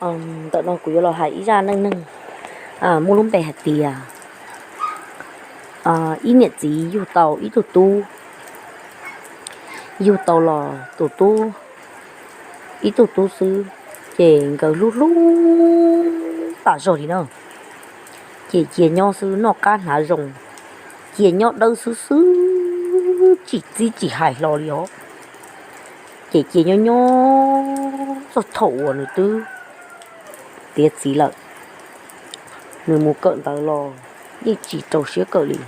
Ntawm no kuv yuav los hais ib zaj neej neeg muaj lub npe hais tias ib niam txiv yug tau ib tug tub, yug tau los tus tub, ib tug tub xwb, ces nkawd hlub hlub tas zog li na. Ces cia nyob xwb, noj qab hnav zoo, cia nyob dawb xwb xwb, tsis txib tsis hais hlo li os. Ces cia nyob nyob txog thaum uas nws twb tiav txiv lawm, nws mus kawm ntawv los yeej tsis rau siab kawm li.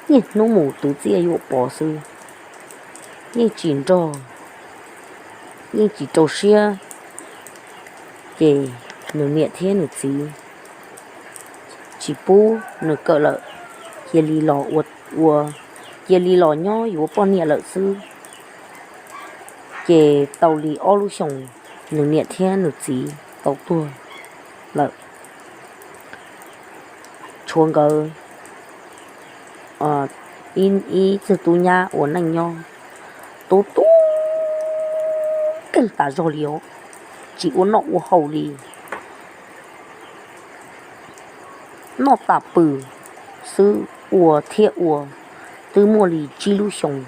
Niaj hnub mus twv txiaj yuam pov xwb, yeej tsis nrog, yeej tsis rau siab. Ces nws niam thiab nws txiv tsis pub nws kawm lawm, cia li los ua, cia li los nyob yuav poj niam lawm xwb. Ces tau li ob lub xyoos, nws niam thiab nws txiv tau tuag lawm. Tshuav nkawd ib txwg tub nyab ua neej nyob, tub tub keej tas zog li os, tsis ua noj ua haus li. Noj tas pw xwb, ua thiab ua. Twb muaj li tsib lub xyoos,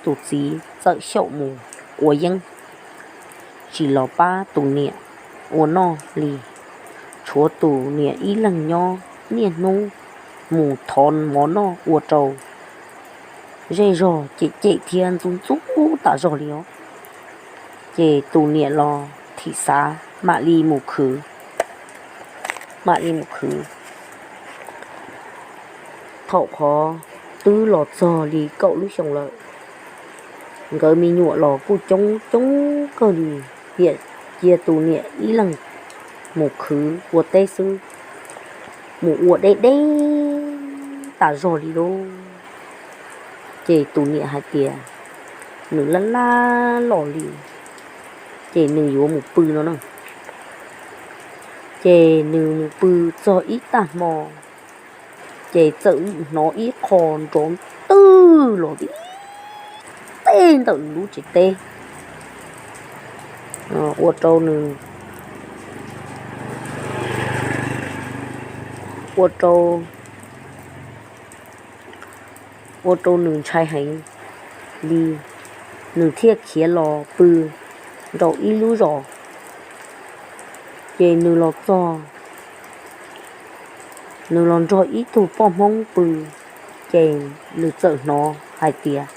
tus txiv txawm xyaum mus ua yeeb, tsis los pab tus niam ua noj li. Tshuav tus niam ib leeg nyob, niaj hnub mus thov mov noj ua rau zej zog cem cem thiab ntxub ntxub tas zog li os. Ces tus niam los thim xav mam li mus khwv, mam li mus khwv. Thaum qhov twb los txog li kaum lub xyoos lawm, nkawd me nyuam los kuj coob coob kawg li, thiaj cia tus niam ib leeg mus khwv ua teb xwb, mus ua deb deb tas zog li lauj. Ces tus niam hais tias nws laj laj los li, ces nws yuav mus pw no na. Ces nws mus pw txog ib tag hmo, ces txawm hnov ib qho nrov twg los tib teb ntawm nws lub tsev teb, ua rau nws, ua rau, ua rau nws ntshai heev li, nws thiaj khiav los pw rau ib lub zos. Ces nws los txog, nws los nrog ib tug poj Hmoob pw, ces nws txawm hnov hais tias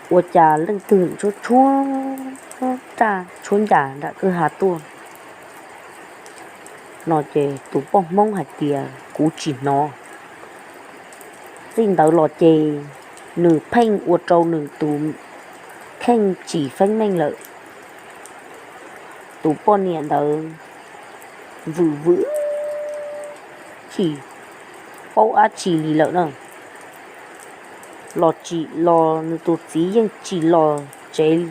ua cas leej twg tshuab tshuab raj tshuab ncas nram kwj ha tuaj no. Ces tus poj Hmoob hais tias kuv tsis hnov. Txij ntawd los ces nws pheej ua rau nws tus kheej tsis feeb meej lawm. Tus poj niam ntawd vwm vwm tsis paub dab tsi li lawm na. Los tsis los nws tus txiv yeej tsis los tsev,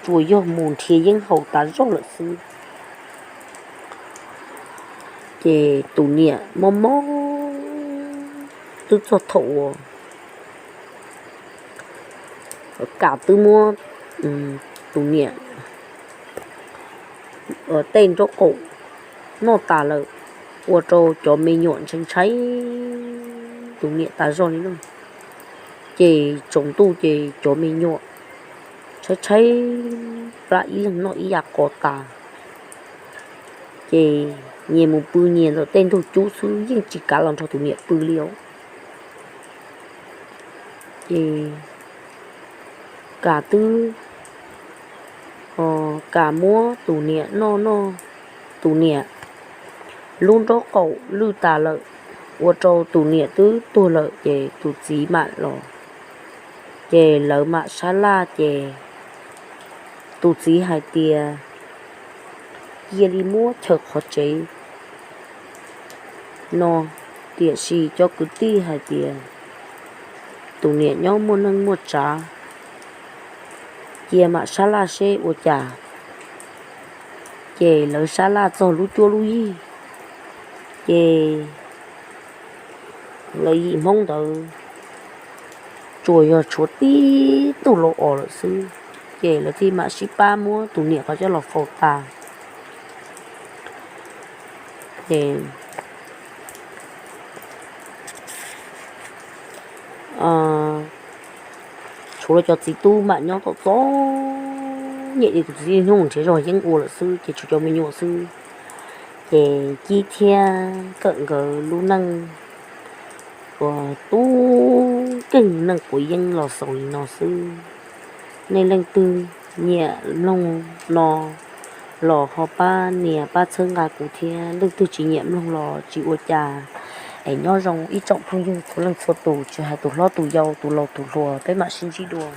tsuas yog mus nrhiav yeeb haus tas zog lawm xwb. Ces tus niam mob mob twb txog thaum uas Kam twb muab tus niam tej nraub qaum noj tas lawm, ua rau cov me nyuam ntshai ntshai tus niam tas zog li no. Ces tsaus ntuj ces cov me nyuam tshaib tshaib plab ib leeg noj ib yam qos tas. Ces nyias mus pw nyias ntawm tej ntug cub xwb, yeej tsis kav los nrog tus niam pw li os. Ces Kam twb, Kam muab tus niam noj noj, tus niam lub nraub qaum lwj tas lawm, ua rau tus niam twb tuag lawm ces tus txiv mam los. Ces lawv mam sab laj ces tus txiv hais tias cia li muab chaw qhov tsev no, tiam sis cov kwv tij hais tias tus niam nyob muaj neej muaj tsav, cia mam sab laj seb ua cas. Ces lawv sab laj txog lub cuab lub yig, ces lawv yim Hmoob ntawd tsuas yog tshuav tib tug lau os lawm xwb. ces lawv thiaj mam sib pab muab tus niam qhov coj los faus tas. Ces tshuav cov txiv tub mam nyob tom txom nyem, ces tus txiv hnub nrhiav zog yeeb ua lawm xwb, ces tshuav cov me nyuam xwb. Ces Cib thiab Kawm nkawd lub neej uas tub keeg neej quav yeeb los xaus li no xwb. Nej leej twg nyiam mloog no los ho pab nias pab txhawb nqa kuv thiab, leej twg tsis nyiam mloog los tsis ua cas. Es nyob zoo ib tsoom phooj ywg txhua leej txhua tus, tsis hais tus hlob tus yau, tus laus tus hluas, peb mam sib ntsib dua.